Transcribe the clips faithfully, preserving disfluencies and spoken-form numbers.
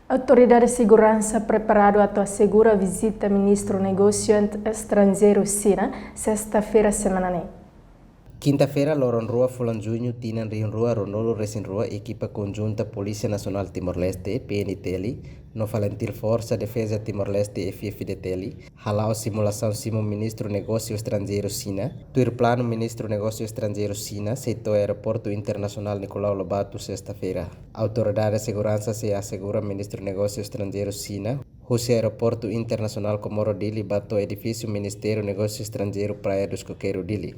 Autoridade Seguransa preparadu atu asegura vizita Ministru Negósiu Estranjeiru Xina, sesta-feira semana ne'e. Kinta-feira, loron rua fulan Juñu, tinan rihun rua ruanulu resin rua, ekipa konjunta Polísia Nasionál Timor-Leste, P N T L, no FALINTIL, Forsa Defeza Timor-Leste, F F D T L, hala'o simulasaun simu Ministru Negósiu Estranjeiru Xina, tuir planu Ministru Negósiu Estranjeiru Xina sei to'o Aeroportu Internasionál Nicolau Lobato, sesta-feira. Autoridade seguransa sei asegura Ministru Negósiu Estranjeiru Xina husi Aeroportu Internasionál Comoro Dili ba to'o edifísiu Ministériu Negósiu Estranjeiru, Praia dos Coqueiros, Dili.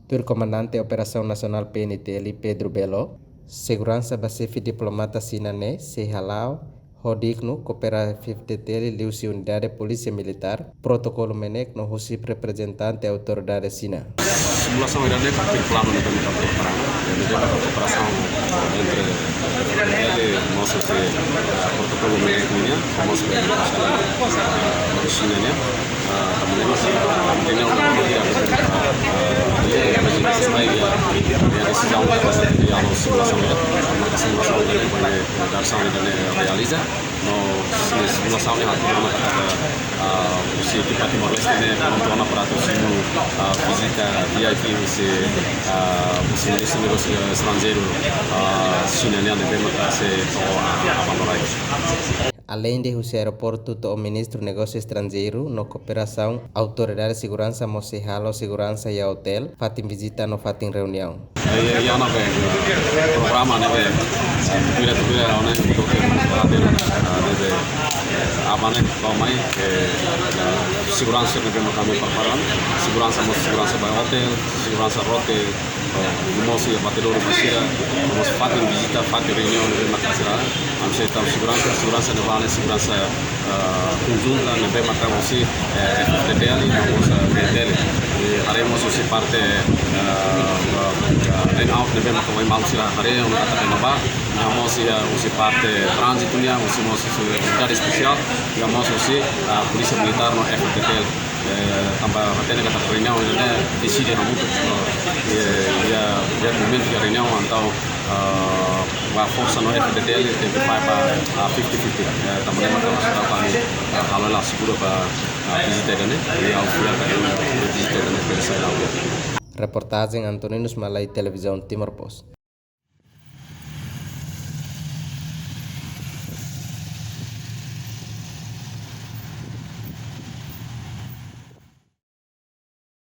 Tuir Komandante Operasaun Nasionál P N T L, Pedro Belo, seguransa ba xefe diplomata Xina ne'e sei hala'o ho dignu, koopera F F D T L liuhusi unidade polísia militár, protokolu MNEK no husi reprezentante autoridade Xina. Simulasaun ida-ne'e tuir planu ne'ebé mak prepara, ne'ebé mak preparasaun entre F F D T L, mós husi, eh, protokolu MNEK nian, mós husi, eh, Xina nian. Ah, tanba ne'e mak, ah, reuniaun ne'e, ah, ah, eh, eh, desizaun, eh, simulasaun, eh, simulasaun, eh, realiza. No, si, simulasaun ne'e atu ona katak, ah, husi ekipa Timor-Leste ne'e prontu ona para atu simu, ah, vizita V I P husi, ah, husi Ministru Negósiu Estranjeiru, ah, Xina nian ne'ebé mak sei to'o, ah, Aban Dorai. Aleinde husi aeroportu to'o Ministru Negósiu Estranjeiru no Kooperasaun, autoridade seguransa mós sei halo seguransa iha otél, fatin vizita no fatin reuniaun. Iha, iha ona be programa ne'ebé, eh, tuir, tuir ona toke, ah, ne'ebé, ah, ne'ebé, eh, Aban ne'e to'o mai, eh, eh, seguransa ne'ebé mak ami prepara, seguransa mós seguransa ba otél, seguransa rote, eh, mós iha batedor ba sira, mós fatin vizita, fatin reuniaun ne'ebé mak sira, ami sei tau seguransa, seguransa ne'ebá ne'e seguransa, eh, konjunta ne'ebé mak husi, eh, F F D T L no mós, eh, P N T L. I haree mós husi parte, eh, eh, layout ne'ebé mak ohin malu sira haree, ona katak iha ne'ebá, iha mós iha husi parte tránzitu nian, husi mós husi unidade espesiál, iha mós husi, eh, polísia militár no F F D T L. Eh, tanba hatene katak reuniaun ne'e deside hamutuk, eh, iha, iha momentu iha reuniaun entaun, eh, ba forsa no F F D T L tenke fai ba, ah, fifty fifty. Eh, tanba ne'e mak ami, ah, halo hela asegura ba, ah, vizita ida-ne'e, i ha'u fiar katak vizita ida-ne'e bele sai la. Reportajen Antoninus Malai, Televizaun Timor Post.